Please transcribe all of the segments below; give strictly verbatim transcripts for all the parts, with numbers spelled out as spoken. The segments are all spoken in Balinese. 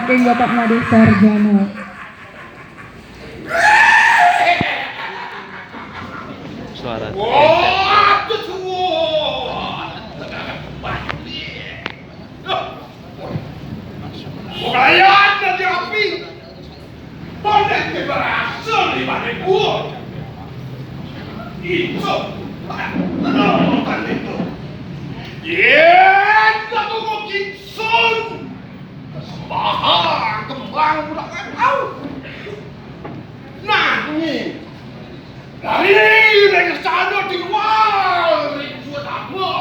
Ing Bapak Made Sarjana. Suara. Waduh, suwun. Pelayan dadi api. Bonek berhasil di balik gua. Itu. Tenang, itu. Yen ketemu Gibson. Sembahan kembang udah kan tahu. Nangis. Dari rencana di luar ribuan apa?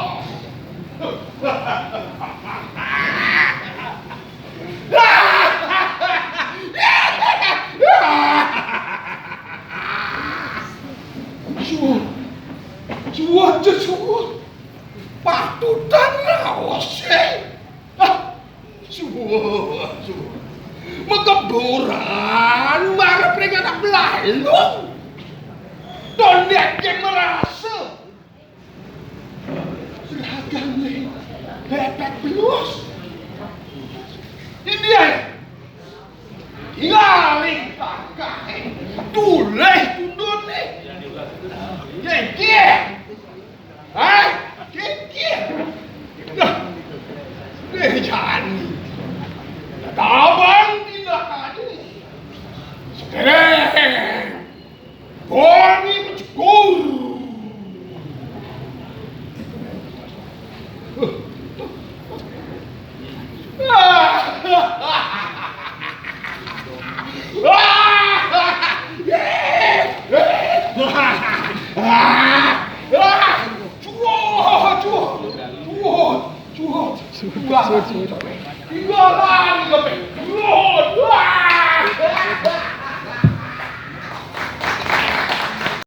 Suwun, suwun, suwun. Patutan raos e. Ah, suwun, suwun. Mekeburan marep ring anak belalung. Ton dek merasa. Seragam nih. Bebek belus. Ini ya. Ngaling tangkahe. Tulih